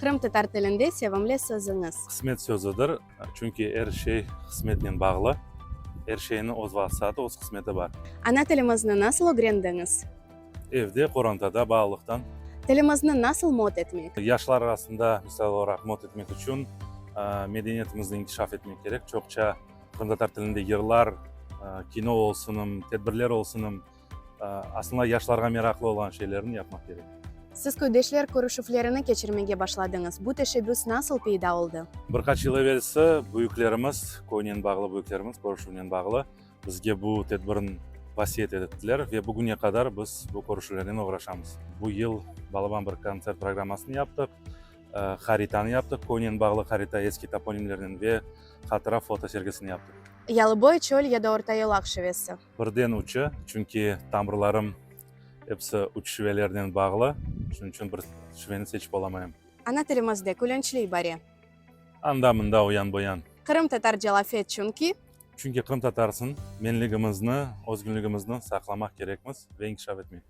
Qırımtatar tilinde sevimli sözüñiz? Qısmet sözüdir, çünki er şey qısmetnen bağlı. Er şeyniñ öz vaqtı, öz qısmeti bar. Ana tilimizni nasıl ögrendiñiz? Evde, qorantada, balalıqtan. Tilimizni nasıl mot etmek? Yaşlar arasında, misal olaraq, mot etmek içün medeniyetimizni inkişaf etmek kerek. Çoqça qırımtatar tilinde yırlar, kino olsunım, tedbirler olsunım, aslında yaşlarğa meraqlı olğan şeylerni yapmaq kerek. Siz köydeşler körüşüvlerini keçirmege başladıñız. Bu teşebbüs nasıl peyda oldı? Bir qaç yıl evelsi büyüklerimiz, köynen bağlı büyüklerimiz, körüşüvnen bağlı bizge bu tedbirni vasiyet ettiler ve bugüne qadar biz bu körüşüvlernen oğraşamız. Bu yıl balaban bir kontsert programmasını yaptıq, haritanı yaptıq, köynen bağlı harita, eski toponimlernen ve hatıra foto sergisini yaptıq. Yalıboy, çöl ya da Ortayolaq şivesi? Birden üçü, çünki tamırlarım episi üç şivelernen bağlı, şunıñ içün bir şiveni seçip olamayım. Ana tilimizde külünçli ibare. Anda-mında, oyan-boyan. Qırımtatarca laf et, çünki. Çünki qırımtatarsıñ, menligimizni, özgünligimizni saqlamaq kerekmiz ve inkişaf etmek.